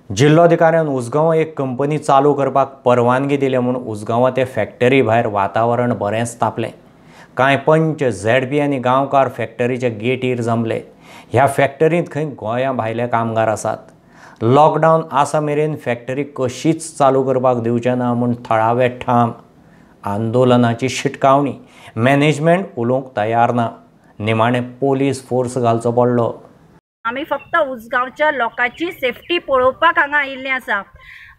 जिल्लोधिकाऱ्यान उसगांवां एक कंपनी चालू करपाक परवानगी दिल्या म्हूण उसगांवां ते फॅक्टरी भायर वातावरण बरेंच तापलें. कांय पंच, झेडपी आनी गांवकार फॅक्टरीच्या गेटीर जमले. ह्या फॅक्टरींत खंय गोंया भायले कामगार आसात. लॉकडावन आसा मेरेन फॅक्टरी कशीच चालू करपाक दिवचे ना म्हूण थळावे ठाम. आंदोलनाची शिटकावणी. मॅनेजमेंट उलोवंक तयार ना. निमाणें पोलीस फोर्स घालचो पडलो. आमी फक्त उसगांवच्या लोकांची सेफ्टी पळोवपाक हांगा आयिल्लीं आसा.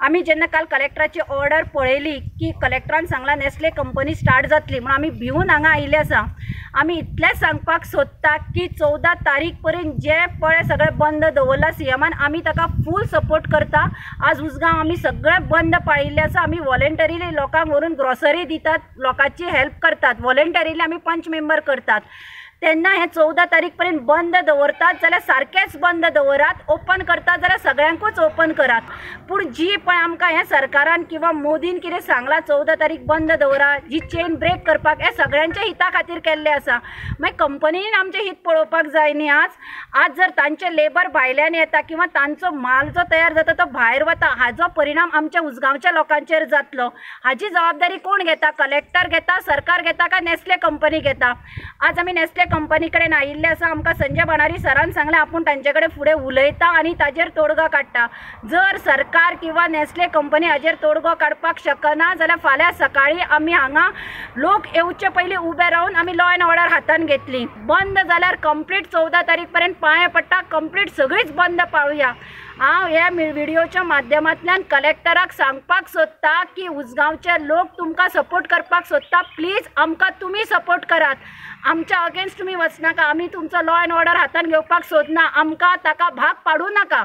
आमी जेन्ना काल कलेक्टराची ऑर्डर पळयली की कलेक्टरान सांगलां नेस्ले कंपनी स्टार्ट जातली म्हणून आमी भिवून हांगा आयिल्ले आसा. आमी इतलेंच सांगपाक सोदता की 14 तारीख पर्यंत जे पळय सगळें बंद दवरलां सीएमान, आमी ताका फूल सपोर्ट करता. आज उसगांव आमी सगळें बंद पाळिल्लें आसा. आमी वॉलेंटरीली लोकांक व्हरून ग्रॉसरी दितात, लोकांची हेल्प करतात, वॉलेंटरीली आमी पंच मेंबर करतात. तेन्ना हें 14 तारीख पर्यंत बंद दवरतात जाल्यार सारकेंच बंद दवरात, ओपन करतात जाल्यार सगळ्यांकूच ओपन करात. पूण जी पळय आमकां हें सरकारान किंवा मोदीन कितें सांगलां 14 तारीख बंद दवरा, जी चेन ब्रेक करपाक, हें सगळ्यांच्या हिता खातीर केल्लें आसा. मागीर कंपनीन आमचें हित पळोवपाक जाय न्ही. आज जर तांचे लेबर भायल्यान येता किंवा तांचो माल जो तयार जाता तो भायर वता, हाजो परिणाम आमच्या उसगांवच्या लोकांचेर जातलो. हाजी जबाबदारी कोण घेता? कलेक्टर घेता, सरकार घेता काय नेस्ले कंपनी घेता? आज आमी नेस्ले कंपनी कडेन आयिल्ले आसा. आमकां संजय बाणारी सरान सांगलें आपूण तांचे कडेन फुडें उलयता आनी ताजेर तोडगो काडटा. जर सरकार किंवा नेस्ले कंपनी हाजेर तोडगो काडपाक शकना जाल्यार फाल्यां सकाळीं आमी हांगा लोक येवचे पयलीं उबे रावन आमी लॉ एंड ऑर्डर हातान घेतली. बंद जाल्यार कंप्लीट 14 तारीख पर्यंत पांय पडटा, कंप्लीट सगळीच बंद पाळुया. हांव ह्या व्हिडियोच्या माध्यमांतल्यान कलेक्टराक सांगपाक सोदता की उसगांवचे लोक तुमकां सपोर्ट करपाक सोदता, प्लीज आमकां तुमी सपोर्ट करात. आमच्या अगेन्स्ट तुमी वचनाका. आमी तुमचो लॉ एंड ऑर्डर हातान घेवपाक सोदना, आमकां ताका भाग पाडूं नाका.